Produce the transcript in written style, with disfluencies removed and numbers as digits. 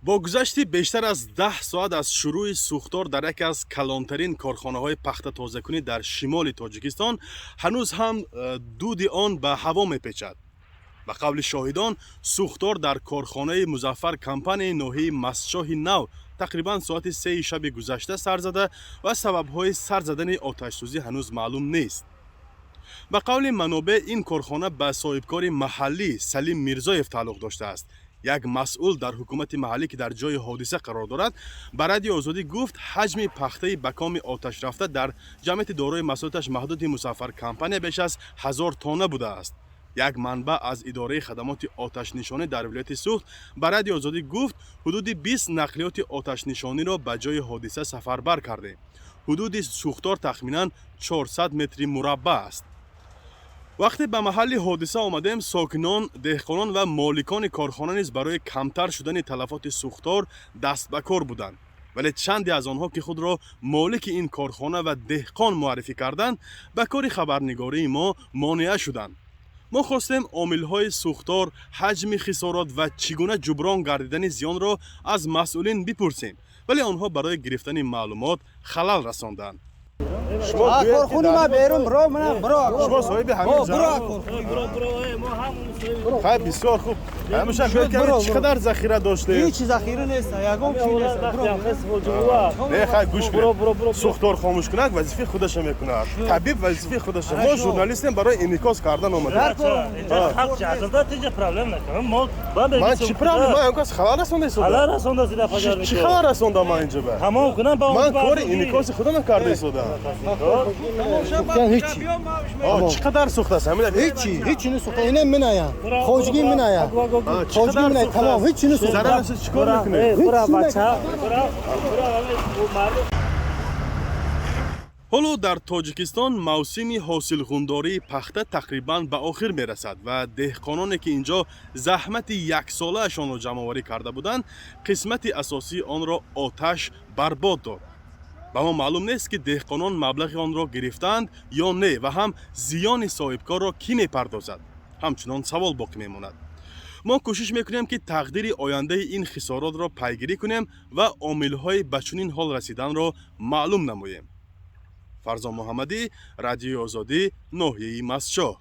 Бо гузашти бештар аз 10 соат аз шурӯи сӯхтор дар яке аз калонтарин корхонаҳои пахтатозакунӣ дар шимоли Тоҷикистон, ҳанӯз ҳам дуди он ба ҳаво мепечад. Ба қавли шоҳидон, сӯхтор дар корхонаи Музаффар компанияи ноҳияи Мастчоҳи Нав тақрибан соати 3-и шаби гузашта сар зада ва сабабҳои сар задани оташсӯзӣ ҳанӯз маълум нест. Ба қавли манобеъ, ин корхона ба соҳибкори маҳаллӣ Салим Мирзоев тааллуқ доштааст. Як масъул дар ҳукумати маҳаллӣ, ки дар ҷои ҳодиса қарор дорад, ба Радиои Озодӣ гуфт, ҳаҷми пахтаи ба коми оташ рафта дар ҷамъияти дорои масъулияташ маҳдуди Музаффар компания беш аз 1000 тонна будааст. Як манбаъ аз идораи хадамоти оташнишонӣ дар вилояти Суғд ба Радиои Озодӣ гуфт, ҳудуди 20 нақлиёти оташнишониро ба ҷои ҳодиса сафарбар кардем. Ҳудуди сӯхтор тахминан 400 метри мураббаъ аст. Вақте ба маҳалли ҳодиса омадем, сокинон, деҳқонон ва моликони корхона низ барои камтар шудани талафоти сӯхтор даст ба кор буданд, вале чанде аз онҳо, ки худро молики ин корхона ва деҳқон муаррифӣ карданд, ба кори хабарнигории мо монеа шуданд. Мо хостем омилҳои сӯхтор, ҳаҷми хисорот ва чӣ гуна ҷуброн гардидани зиёнро аз масъулин бипурсем, вале онҳо барои гирифтани маълумот халал расонданд. Корхона ма берун бро, мана бро. Шумо соҳиби ҳамин? Бро. Хай, бисёр хуб. Ҳамеша чӣ қадар захира доштед? Ҳеҷ захира нест, ягон чи нест. Не, хай, гӯш кунед. Сӯхтор хомӯшкунак вазифаи худаша мекунад, табиб вазифаи худаша, мо журналистем, барои инъикос кардан омадем. Ман чӣ проблем? Ман кас халал расонда истодам? Чӣ халал расондам ман инҷа ба? Ман кори инъикоси худама карда истодам. Чӣ қадар сӯхтааст ҳамин? Ҳечи, ҳечи несӯхта. Ина миная, хоҷигӣ миная, хоҷигӣ миная, тамом, ҳечи несӯхта. Зарараш чӣ кор мекунед? Ҳечи. Ҳоло дар Тоҷикистон мавсими ҳосилғундории пахта тақрибан ба охир мерасад ва деҳқононе, ки ин ҷо заҳмати яксолаашонро ҷамъоварӣ карда буданд, қисмати асосии онро оташ барбод дод. Ба мо маълум нест, ки деҳқонон маблағи онро гирифтаанд ё не ва ҳам зиёни соҳибкорро кӣ мепардозад, ҳамчунон савол боқӣ мемонад. Мо кӯшиш мекунем, ки тақдири ояндаи ин хисоротро пайгирӣ кунем ва омилҳои ба чунин ҳол расиданро маълум намоем. Фарзон Муҳаммадӣ, Радиои Озодӣ, ноҳияи Мастчоҳ.